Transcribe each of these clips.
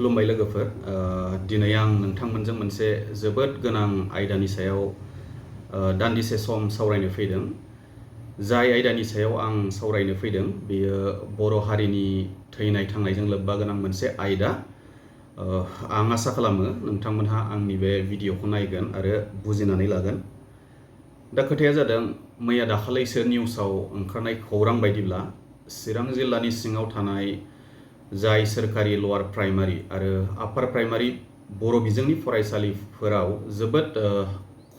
खुलुमबाय लोगोफोर दिनै आं नोंथांमोनजों मोनसे जोबोद गोनां आयदानि सायाव दान्दिसे सम सावरायनो फैदों। जाय आयदानि सायाव आं सावरायनो फैदों बेयो बर' हारिनि थैनाय थांनायजों लोब्बा गोनां मोनसे आयदा। आं आसा खालामो नोंथांमोनहा आंनि बे भिडिअखौ नायगोन आरो बुजिनानै लागोन। दा खोथाया जादों मैया दाखालैसो निउसाव ओंखारनाय खौरां बायदिब्ला चिरां जिल्लानि सिङाव थानाय जाय सोरखारि लवार प्राइमारि आरो आपार प्राइमारि बर' बिजोंनि फरायसालिफोराव जोबोद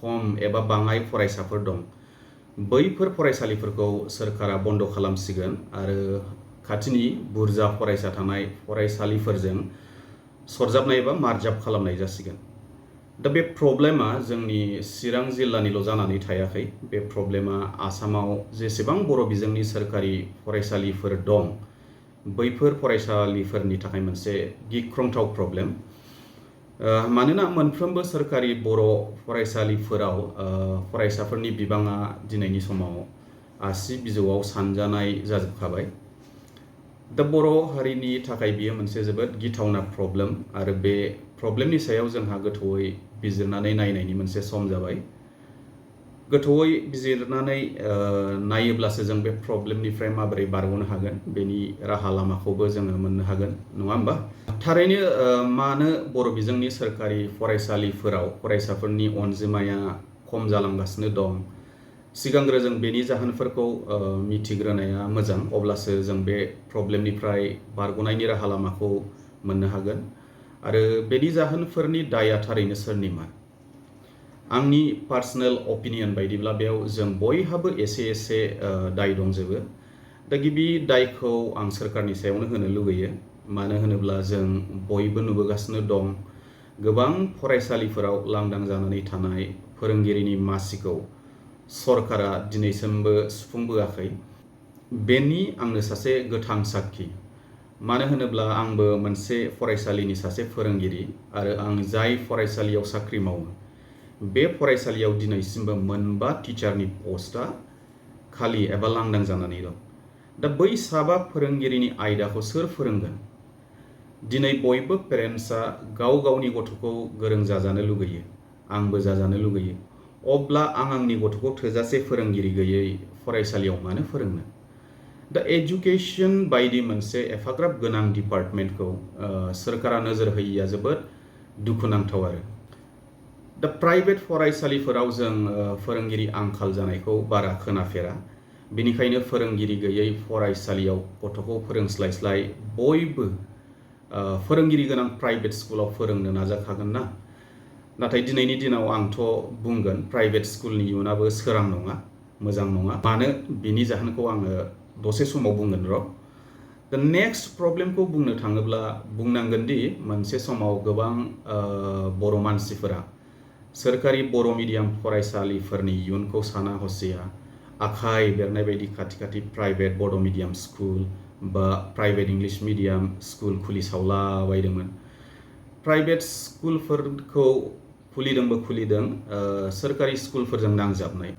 खम एबा बाङाय फरायसाफोर दं। बैफोर फरायसालिफोरखौ सोरखारा बन्द' खालामसिगोन आरो खाथिनि बुरजा फरायसा थानाय फरायसालिफोरजों सरजाबनाय एबा मार्जाब खालामनाय जासिगोन। दा बे प्रब्लेमा जोंनि चिरां जिल्लानिल' जानानै थायाखै। बे प्रब्लेमा आसामाव जेसेबां बर' बिजोंनि सोरखारि फरायसालिफोर दं बैफोर फरायसालिफोरनि थाखाय मोनसे गिख्रंथाव प्रब्लेम। मानोना मोनफ्रोमबो सोरखारि बर' फरायसालिफोराव फरायसाफोरनि बिबाङा दिनैनि समाव आसि बिजौआव सानजानाय जाजोबखाबाय। दा बर' हारिनि थाखाय बियो मोनसे जोबोद गिथावना प्रब्लेम आरो बे प्रब्लेमनि सायाव जोंहा गोथौयै बिजिरनानै नायनायनि मोनसे सम जाबाय। गोथौयै बिजिरनानै नायोब्लासो जों बे प्रब्लेमनिफ्राय माबोरै बारग'नो हागोन बेनि राहा लामाखौबो जोङो मोननो हागोन, नङा होमबा? थारैनो मानो बर' बिजोंनि सोरखारि फरायसालिफोराव फरायसाफोरनि अनजिमाया खम जालांगासिनो दं? सिगांग्रो जों बेनि जाहोनफोरखौ मिथिग्रोनाया मोजां, अब्लासो जों बे प्रब्लेमनिफ्राय बारग'नायनि राहा लामाखौ मोननो हागोन। आरो बेनि जाहोनफोरनि दाया थारैनो सोरनिमा? आंनि पार्सनेल अपिनियन बायदिब्ला बेयाव जों बयहाबो एसे एसे दाय दंजोबो। दा गिबि दायखौ आं सोरखारनि सायावनो होनो लुगैयो। मानो होनोब्ला जों बयबो नुबोगासिनो दं गोबां फरायसालिफोराव लांदां जानानै थानाय फोरोंगिरिनि मासिखौ सरकारा दिनैसिमबो सुफुंबोआखै। बेनि आंनो सासे गोथां साखि। मानो होनोब्ला आंबो मोनसे फरायसालिनि सासे फोरोंगिरि आरो आं जाय फरायसालियाव साख्रि मावो बे फरायसालियाव दिनैसिमबो 9 टिचारनि पस्टआ खालि एबा लांदां जानानै दं। दा बै 7 फोरोंगिरिनि आयदाखौ सोर फोरोंगोन? दिनै बयबो पेरेन्ट्सआ गाव गावनि गथ'खौ गोरों जाजानो लुगैयो, आंबो जाजानो लुगैयो। अब्ला आं आंनि गथ'खौ थोजासे फोरोंगिरि गैयै फरायसालियाव मानो फोरोंनो? दा एजुकेशन बायदि मोनसे एफाग्राब गोनां डिपार्टमेन्टखौ सोरखारा नोजोर होयिया जोबोद दुखुनांथाव। आरो दा प्राइभेट फरायसालिफोराव जों फोरोंगिरि आंखाल जानायखौ बारा खोनाफेरा। बेनिखायनो फोरोंगिरि गैयै फरायसालियाव गथ'खौ फोरोंस्लायस्लाय बयबो फोरोंगिरि गोनां प्राइभेट स्कुलाव फोरोंनो नाजाखागोन ना? नाथाय दिनैनि दिनाव आंथ' बुंगोन प्राइभेट स्कुलनि इयुनाबो सोरां नङा, मोजां नङा। मानो? बिनि जाहोनखौ आङो दसे समाव बुंगोन र'। दा नेक्स्ट प्रब्लेमखौ बुंनो थाङोब्ला बुंनांगोन दि मोनसे समाव गोबां बर' मानसिफोरा सोरखारि बर' मिडियाम फरायसालिफोरनि इयुनखौ साना हसिया आखाइ बेरनाय बायदि खाथि खाथि प्राइभेट बड' मिडियाम स्कुल बा प्राइभेट इंलिश मिडियाम स्कुल खुलिसावलाबायदोंमोन। प्राइभेट स्कुलफोरखौ खुलिदों सोरखारि स्कुलफोरजों नांजाबनाय।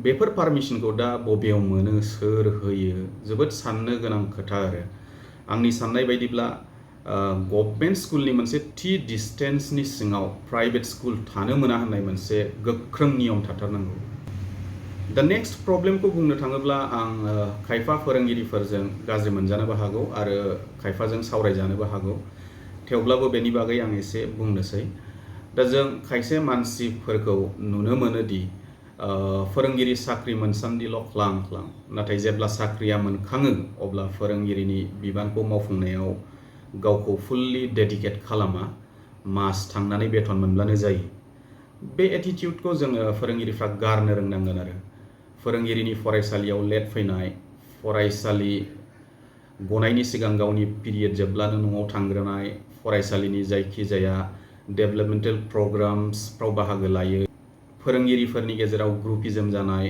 बेफोर पारमिशनखौ दा बबेयाव मोनो, सोर होयो? जोबोद साननो गोनां खोथा। आरो आंनि साननाय बायदिब्ला गभर्नमेन्ट स्कुलनि मोनसे थि डिस्टेन्सनि सिङाव प्राइभेट स्कुल थानो मोना होननाय मोनसे गोख्रों नियम थाथारनांगौ। दा नेक्स्ट प्रब्लेमखौ बुंनो थाङोब्ला आं खायफा फोरोंगिरिफोरजों गाज्रि मोनजानोबो हागौ आरो खायफाजों सावरायजानोबो हागौ। थेवब्लाबो बेनि बागै आं एसे बुंनोसै। दा जों खायसे मानसिफोरखौ नुनो मोनोदि फोरोंगिरि साख्रि मोनसान्दिल' ख्लां ख्लां, नाथाय जेब्ला साख्रिया मोनखाङो अब्ला फोरोंगिरिनि बिबानखौ मावफुंनायाव गावखौ फुल्लि डेडिकेट खालामा, मास थांनानै बेथन मोनब्लानो जायो। बे एटिटिउडखौ जोङो फोरोंगिरिफ्रा गारनो रोंनांगोन। आरो फोरोंगिरिनि फरायसालियाव लेट फैनाय, फरायसालि गनायनि सिगां गावनि पिरियड जोबब्लानो न'आव थांग्रोनाय, फरायसालिनि जायखिजाया डेभेलपमेन्टेल प्रग्राम्सफ्राव बाहागो लायो, फोरोंगिरिफोरनि गेजेराव ग्रुपिजम जानाय,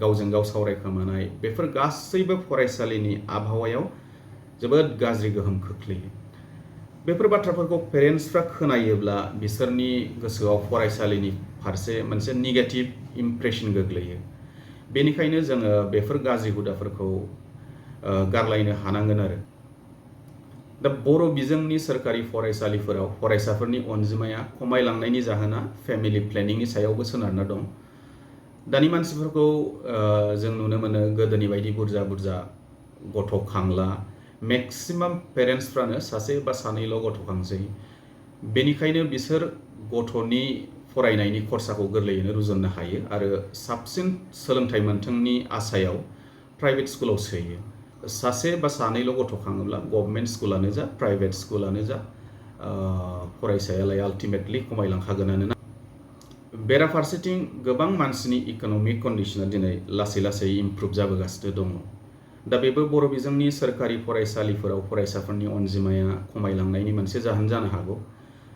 गावजों गाव सावरायखोमानाय, बेफोर गासैबो फरायसालिनि आबहावायाव जोबोद गाज्रि गोहोम खोख्लैयो। बेफोर बाथ्राफोरखौ पेरेन्ट्सफ्रा खोनायोब्ला बिसोरनि गोसोआव फरायसालिनि फारसे मोनसे नेगेटिभ इमप्रेसन गोग्लैयो। बेनिखायनो जोङो बेफोर गाज्रि हुदाफोरखौ गारलायनो हानांगोन। आरो दा बर' बिजोंनि सोरखारि फरायसालिफोराव फरायसाफोरनि अनजिमाया खमायलांनायनि जाहोना फेमिलि प्लेनिंनि सायावबो सोनारना दं। दानि मानसिफोरखौ जों नुनो मोनो गोदोनि बायदि बुरजा बुरजा गथ' खांला। मेक्सिमाम पेरेन्टसफ्रानो सासे बा सानैल' गथ' खांसै। बेनिखायनो बिसोर गथ'नि फरायनायनि खरसाखौ गोरलैयैनो रुजुननो हायो आरो साबसिन सोलोंथाइ मोनथोंनि आसायाव प्राइभेट स्कुलाव सोयो। सासे बा सानैल' गथ' खाङोब्ला गभर्नमेन्ट स्कुलानो जा प्राइभेट स्कुलानो जा फरायसायालाय आल्टिमेटलि खमायलांखागोनानो ना। बेराफारसेथिं गोबां मानसिनि इक'नमिक कन्डिशना दिनै लासै लासै इमप्रुभ जाबोगासिनो दङ। दा बेबो बर' बिजोंनि सोरखारि फरायसालिफोराव फरायसाफोरनि अनजिमाया खमायलांनायनि मोनसे जाहोन जानो हागौ।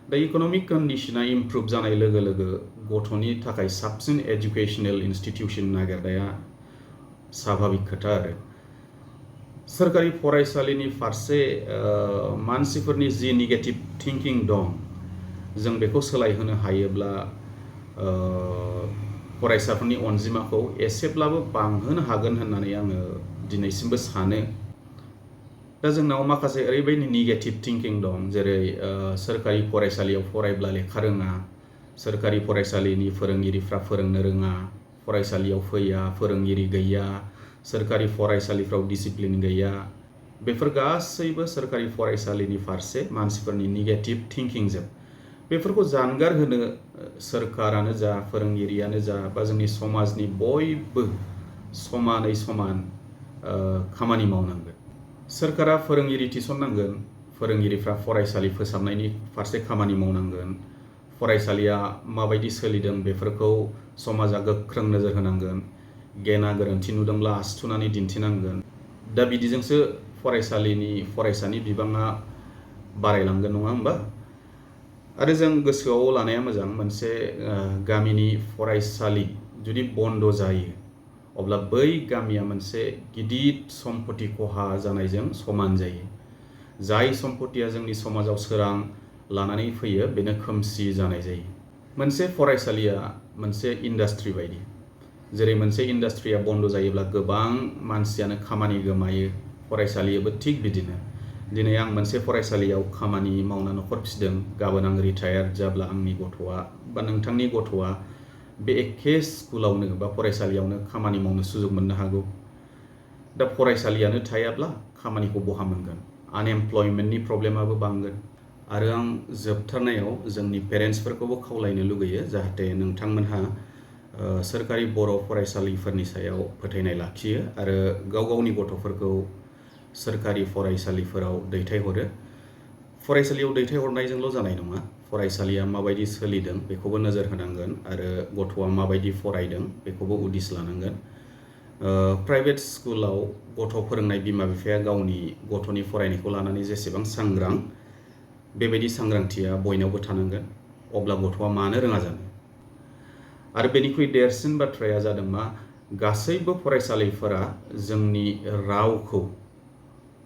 दा इक'नमिक कन्डिशना इमप्रुभ जानाय लोगो लोगो गथ'नि थाखाय साबसिन एजुकेशनेल इनस्टिटिउसन नागिरनाया स्वाभाबिक खोथा आरो। सोरखारि फरायसालिनि फारसे मानसिफोरनि जि नेगेटिभ थिंकिं दं, जों बेखौ सोलायहोनो हायोब्ला फरायसाफोरनि अनजिमाखौ एसेब्लाबो बांहोनो हागोन होननानै आङो दिनैसिमबो सानो। दा जोंनाव माखासे ओरैबायदि नेगेटिभ थिंकिं दं, जेरै सोरखारि फरायसालियाव फरायब्ला लेखा रोङा, सोरखारि फरायसालिनि फोरोंगिरिफ्रा फोरोंनो रोङा, फरायसालियाव फैया, फोरोंगिरि गैया, सोरखारि फरायसालिफ्राव डिसिप्लिन गैया। बेफोर गासैबो सोरखारि फरायसालिनि फारसे मानसिफोरनि नेगेटिभ थिंकिंजों। बेफोरखौ जानगार होनो सोरखारानो जा, फोरोंगिरियानो जा, बा जोंनि समाजनि बयबो समानै समान खामानि मावनांगोन। सोरखारा फोरोंगिरि थिसननांगोन, फोरोंगिरिफ्रा फरायसालि फोसाबनायनि फारसे खामानि मावनांगोन, फरायसालिया माबायदि सोलिदों बेफोरखौ समाजा गोख्रों नोजोर होनांगोन, गेना गोरोन्थि नुदोंब्ला आसि दिन्थिनांगोन। दा बिदिजोंसो फरायसानि बिबाङा बारायलांगोन, नङा होमबा? आरो जों गोसोआव लानाया मोजां, मोनसे गामिनि फरायसालि जुदि बन्द जायो अब्ला बै गामिया मोनसे गिदिर सम्पति खहा जानायजों समान जायो। जाय सम्पतिया जोंनि समाजाव सोरां लानानै फैयो बेनो खोमसि जानाय जायो। मोनसे फरायसालिया मोनसे इन्डास्ट्रि बायदि। जेरै मोनसे इन्डास्ट्रिया बन्द जायोब्ला गोबां मानसियानो खामानि गोमायो, फरायसालियाबो थिग बिदिनो। दिनै आं मोनसे फरायसालियाव खामानि मावना न'खर फिसिदों, गाबोन आं रिटायार जाब्ला आंनि गथ'आ बा नोंथांनि गथ'आ बे एखे स्कुलावनो बा फरायसालियावनो खामानि मावनो सुजुग मोननो हागौ। दा फरायसालियानो थायाब्ला खामानिखौ बहा मोनगोन? आनएमप्लयमेन्टनि प्रब्लेमाबो बांगोन। आरो आं जोबथारनायाव जोंनि पेरेन्टसफोरखौबो खावलायनो लुगैयो, जाहाथे नोंथांमोनहा सोरखारि बर' फरायसालिफोरनि सायाव फोथायनाय लाखियो आरो गाव गावनि गथ'फोरखौ सोरखारि फरायसालिफोराव दैथायहरो। फरायसालियाव दैथायहरनायजोंल' जानाय नङा, फरायसालिया माबायदि सोलिदों बेखौबो नोजोर होनांगोन आरो गथ'आ माबायदि फरायदों बेखौबो उदिस लानांगोन। प्राइभेट स्कुलाव गथ' फोरोंनाय बिमा बिफाया गावनि गथ'नि फरायनायखौ लानानै जेसेबां सांग्रां, बेबायदि सांग्रांथिया बयनावबो थानांगोन। अब्ला गथ'आ मानो रोङा जानो? आरो बेनिख्रुइ देरसिन बाथ्राया जादों मा, गासैबो फरायसालिफोरा जोंनि रावखौ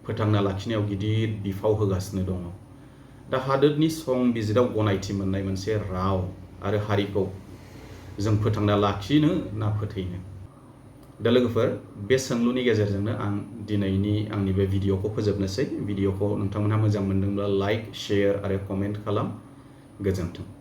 फोथांना लाखिनायाव गिदिर बिफाव होगासिनो दङ। दा हादोरनि संबिजिराव गनायथि मोननाय मोनसे राव आरो हारिखौ जों फोथांना लाखिनो ना फोथैनो? दा लोगोफोर, बे सोंलुनि गेजेरजोंनो आं दिनैनि आंनि बे भिडिअखौ फोजोबनोसै। भिडिअखौ नोंथांमोनहा मोजां मोनदोंब्ला लाइक, शेयार आरो कमेन्ट खालाम। गोजोन्थों।